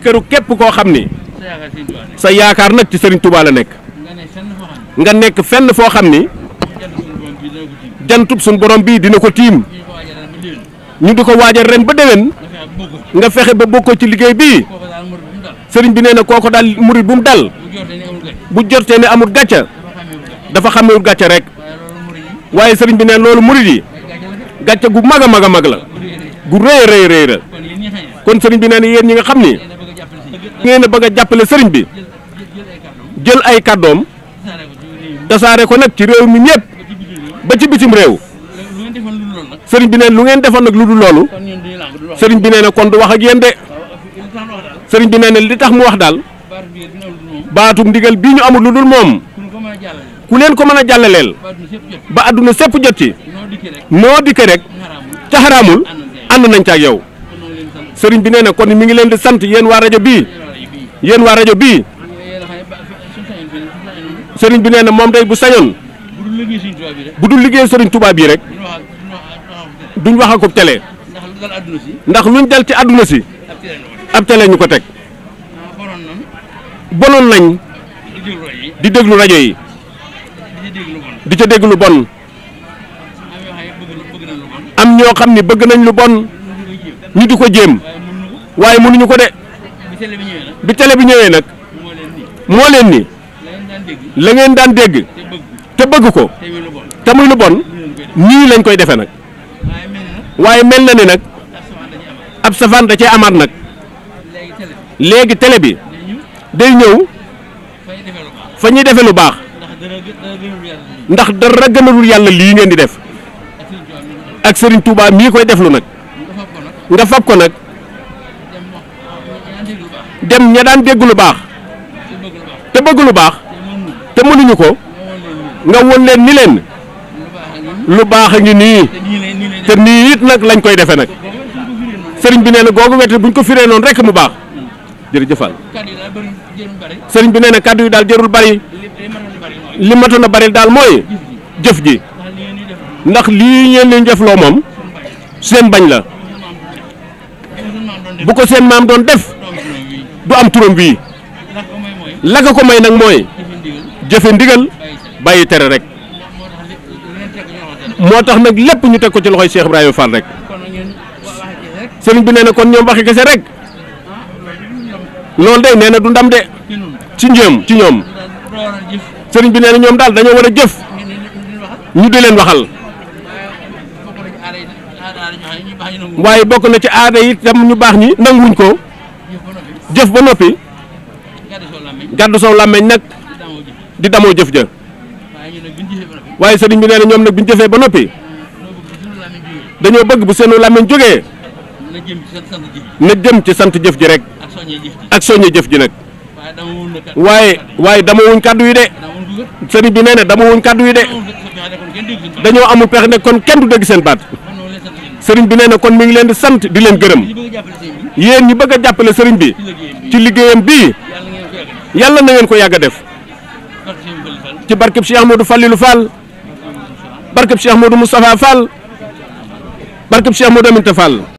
këru képp koo xam ni sa yaakaar nag ci Serigne Touba la nekk nga nekk fenn foo xam ni jantub suñ borom bii dina ko tiim ñu di ko waajal ren ba déwén nga fexe ba bokkoo ci liggéey bii sëriñ bi nee na kooko daal murit bu mu dal bu jortee ne amul gàcca dafa xamewul gàcca rek waaye sëriñ bi nee loolu murit yi gàcca gu mag a mag a mag la gu rëy a rëy la kon sëriñ bi nee na yéen ñi nga xam ni ngeen a bëgg a jàppale sëriñ bi jël ay kàddoom tasaare ko nag ci réew mi ñëpp ba ci bitim réew sëriñ bi nee lu ngeen defoon nag lu dul loolu sëriñ bi nee na kon du wax ak yéen de sëriñ bi nee na li tax mu wax daal baatum ndigal bii ñu amul lu dul moom ku leen ko mën a jàllaleel ba àdduna sépp jot ci noo dikke rek ca xaraamul ànd nañ ca ak yow sëriñ bi nee na kon mi ngi leen di sant yéen waa rajo bii sëriñ bi nee na moom day bu sañoon bu dul liggéey sëriñ Touba bii rek duñ wax ak télé ndax luñ dal ci àdduna si ab télé ñu ko teg bonoon nañ di déglu rajo yi di ca dégg lu bon am ñoo xam ni bëgg nañ lu bon ñu di ko jéem waaye mënuñu ko de bi télé bi ñëwee nag moo leen ni la ngeen daan dégg te bëgg ko te muy lu bon nii lañ koy defee nag waaye mel na ni nag ab safaan da cee amaat nag léegi télé bi day ñëw fa ñuy defee lu baax ndax dara gënalul yàlla lii ngeen di def ak Serigne Touba mii koy deflu nag nga fab ko nag dem ña daan dégg lu baax te bëgg lu baax te mënuñu ko nga won leen ni leen lu baax a ngi nii te nii it nag lañ koy defee nag sëriñ bi nee na googu wete buñ ko firee noonu rek mu baax jërëjëfal sëriñ bi nee na kàddu yi daal jërul bari li matoon a bari daal mooy jëf ji ndax lii ngeen leen jëfloo moom seen bañ la bu ko seen maam doon def du am turam bii la ko may nag mooy jëfe ndigal bàyyi tere rek moo tax nag lépp ñu teg ko ci loxoy Cheikh Ibrahima Fall rek sëriñ bi nee na kon ñoom waxi kese rek loolu day nee na du ndam de ci ñoom sëriñ bi nee na ñoom daal dañoo war a jëf ñu di leen waxal waaye bokk na ci aada yi tam ñu baax ñi nanguwuñ ko jëf ba noppi gàddu soo làmmeñ nag di damoo jëf ja waaye sëriñ bi nee na ñoom nag bi ñu jëfee ba noppi dañoo bëgg bu seenu làmmeñ jógee na jëm ci sant jëf ji rek ak soññe jëf ji nag waaye dama wuñ kàddu yi de sëriñ bi nee na dama wuñ kàddu yi de dañoo amul pexe ne kon kenn du dégg seen baat sëriñ bi nee na kon mi ngi leen di sant di leen gërëm yéen ñi bëgg a jàppale sëriñ bi ci liggéeyam bii yàlla na ngeen ko yàgg a def ci barkeb Cheikh Ahmadou Fallilou Fall barkeb Cheikh Ahmadou Moustapha Fall barkeb Cheikh Ahmadou Aminta Fall